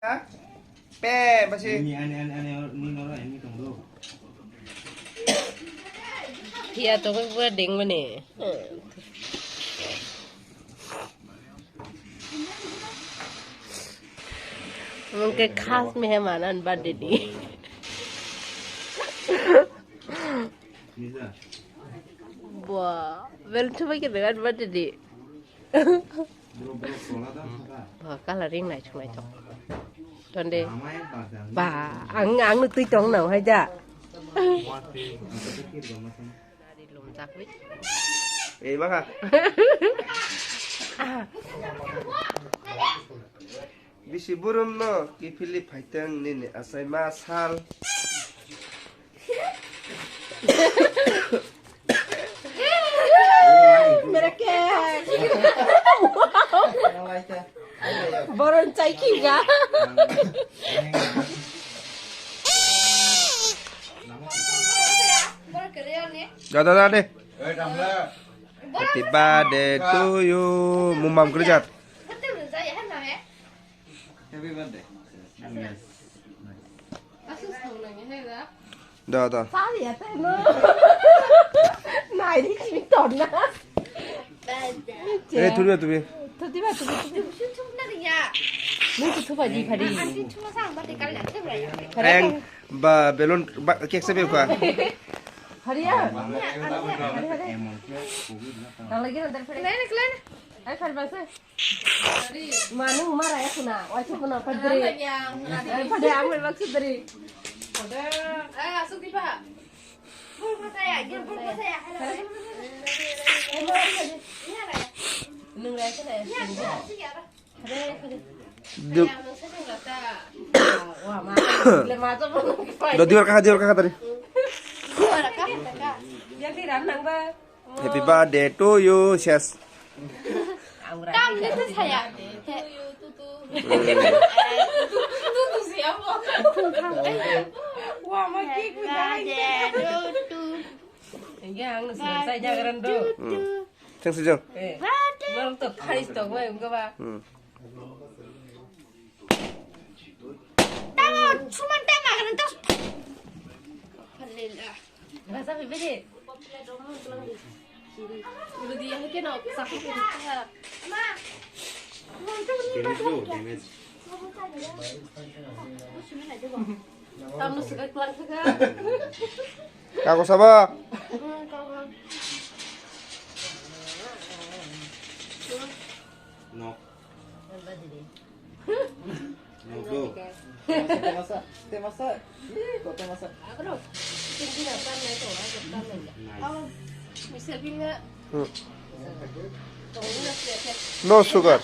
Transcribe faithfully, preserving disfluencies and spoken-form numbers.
Pe, basi. Ani, ani, ani, ani, nini oro ani tong do. Phiya tongwi bua dengmani. Mungke khas meheman an birthday di. Nisa. Bua, wel chubai ke dengan birthday di. Bro, bro, sola da, sola. Ba, coloring naithok naithok. Tonde. Ba, ang, ang no twi tong nang hai da. Nari lum jakwi. Eh, maka. Bisi burum no kiphilwi phaiteng nini achaima sal. Mere ke. Boron chai khinga. Da, da, da, de. Happy birthday to you. Mumam kerja. Happy birthday. Yes. Nice. Da, da. Sorry, ya, no. Nai, di sini torna. Eh, tubi, tubi. Tubi, tubi, tubi. Nung tu tuba di phari. Ang, ba, balloon, ba, cake sa beuka. Hari ya? Hari, hari. Nang lagi nang dari phari. Kelai, kelai. Ai, phari basa. Manu mara ya kuna, wai tu kuna padri. Padri ang mai maksud dari. Nung rai kana ya. Duk. Wah, ma. Le ma to. Do diwar kaha, diwar kaha tadi. Diwar kaha. Yang di ram nang ba. Happy birthday to you, ses. Tam ni tu saya. Tutu, tutu siapa? Wah, ma ki ku dah. Enggak, ang nasi saya jangan do. Thanks, Jong. Eh, mal to kharis to, gue enggak ba. Tamo, suman tama kan to. Alhamdulillah. Bahasa bebe de. Udah dia ke no, sakit ke. Ma. Damage do, damage. Tam no suka kelang suka. Kako sabo? No. No, bro. Temasa, temasa, ih, kok temasa. No sugar.